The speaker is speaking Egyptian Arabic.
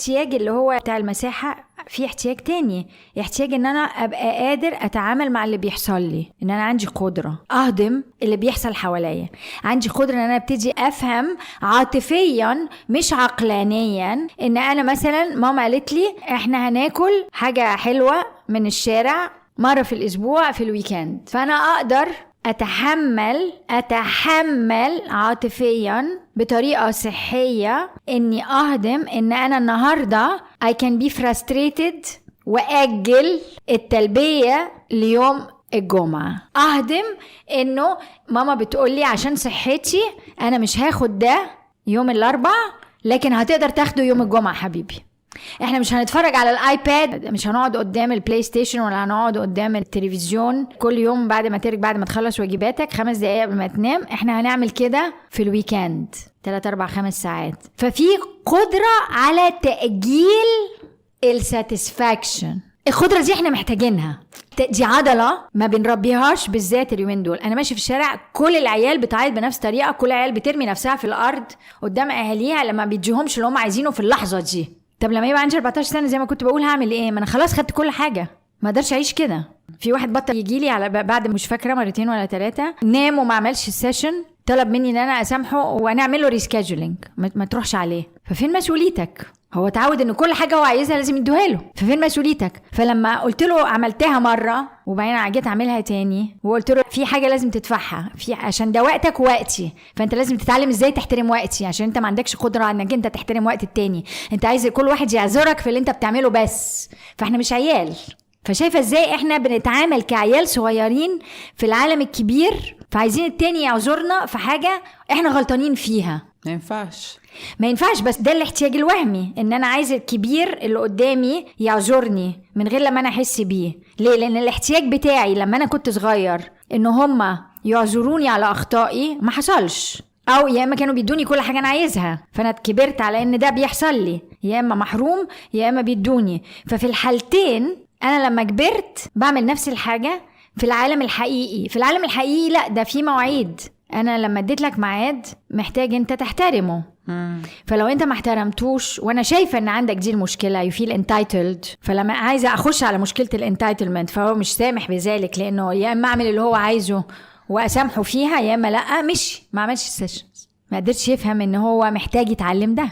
الاحتياج اللي هو بتاع المساحة، في احتياج تاني، احتياج ان انا ابقى قادر اتعامل مع اللي بيحصل لي، ان انا عندي قدرة اهضم اللي بيحصل حواليا، عندي قدرة ان انا ابتدي افهم عاطفيا مش عقلانيا. ان انا مثلا ماما قالت لي احنا هناكل حاجة حلوة من الشارع مرة في الاسبوع في ال weekend، فانا اقدر اتحمل عاطفيا بطريقة صحية اني اهضم ان انا النهاردة I can be frustrated واجل التلبية ليوم الجمعة. اهضم انه ماما بتقولي عشان صحتي انا مش هاخد ده يوم الاربع، لكن هتقدر تاخده يوم الجمعة حبيبي. احنا مش هنتفرج على ال iPad، مش هنقعد قدام ال PlayStation ولا هنقعد قدام التلفزيون كل يوم بعد ما ترجع، بعد ما تخلص واجباتك 5 دقايق قبل ما تنام. احنا هنعمل كده في ال weekend 3 4 5 ساعات. ففي قدرة على تأجيل ال satisfaction. القدرة دي احنا محتاجينها، دي عضلة ما بنربيهاش بالذات اليومين دول. انا ماشي في الشارع كل العيال بتعيط بنفس الطريقة، كل العيال بترمي نفسها في الارض قدام اهاليها لما بيديهمش اللي هم عايزينه في اللحظة دي. طب لما يبقى عندي 14 سنة زي ما كنت بقول هعمل ايه؟ ما انا خلاص خدت كل حاجة، ما اقدرش اعيش كده. في واحد بطل يجي لي على بعد مش فاكرة مرتين ولا 3، نام وما عملش ال session، طلب مني ان انا اسامحه ونعمل له rescheduling، ما تروحش عليه. ففين مسؤوليتك؟ هو اتعود ان كل حاجة هو عايزها لازم يدوها له، ففين مسؤوليتك؟ فلما قلت له عملتها مرة وبعدين جيت اعملها تاني وقلت له في حاجة لازم تدفعها في عشان ده وقتك ووقتي، فانت لازم تتعلم ازاي تحترم وقتي، عشان انت ما عندكش قدره انك انت تحترم وقت التاني، انت عايز كل واحد يعذرك في اللي انت بتعمله بس. فاحنا مش عيال. فشايفه ازاي احنا بنتعامل كعيال صغيرين في العالم الكبير، فعايزين التاني يعذرنا في حاجة احنا غلطانين فيها. ما ينفعش، ما ينفعش. بس ده الاحتياج الوهمي، ان انا عايز الكبير اللي قدامي يعذرني من غير لما انا احس بيه. ليه؟ لان الاحتياج بتاعي لما انا كنت صغير ان هما يعذروني على اخطائي ما حصلش، او يا اما كانوا بيدوني كل حاجة انا عايزها، فانا كبرت على ان ده بيحصل لي، يا اما محروم يا اما بيدوني. ففي الحالتين انا لما كبرت بعمل نفس الحاجة في العالم الحقيقي. في العالم الحقيقي لا، ده في مواعيد، انا لما اديت لك ميعاد محتاج انت تحترمه. فلو انت ما احترمتوش، وانا شايفه ان عندك دي المشكلة، you feel entitled، فلما عايزه اخش على مشكلة ال entitlement فهو مش سامح بذلك، لانه يا اما اعمل اللي هو عايزه واسامحه فيها يا اما لا. مش ما عملش sessions، ما قدرش يفهم ان هو محتاج يتعلم ده.